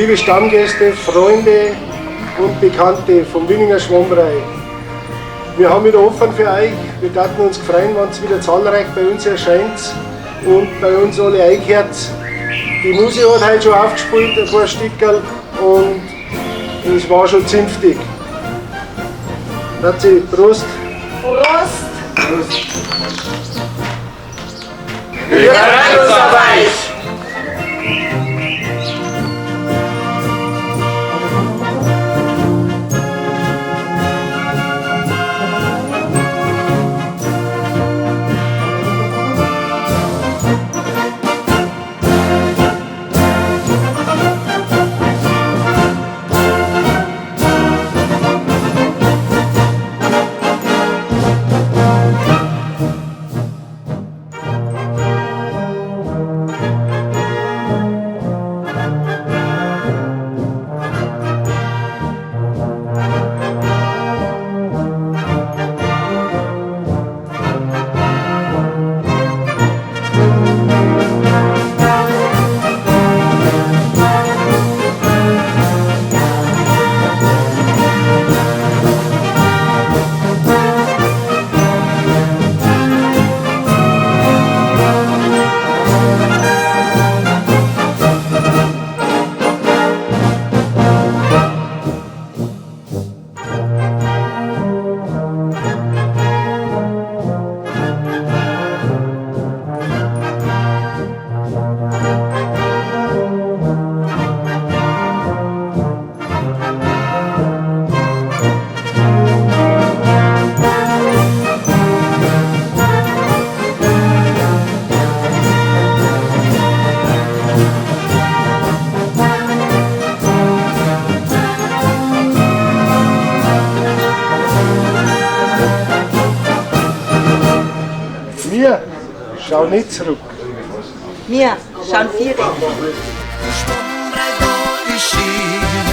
Liebe Stammgäste, Freunde und Bekannte vom Wieninger Schwambrei, wir haben wieder offen für euch. Wir taten uns freuen, wenn es wieder zahlreich bei uns erscheint und bei uns alle einkehrt. Die Musik hat heute schon aufgespielt, ein paar Stickerl, und es war schon zünftig. Nazi, Prost! Prost! Prost! Wir freuen uns auf euch! Wir schauen nicht zurück. Wir schauen viereck. Schwambrei da ist schön.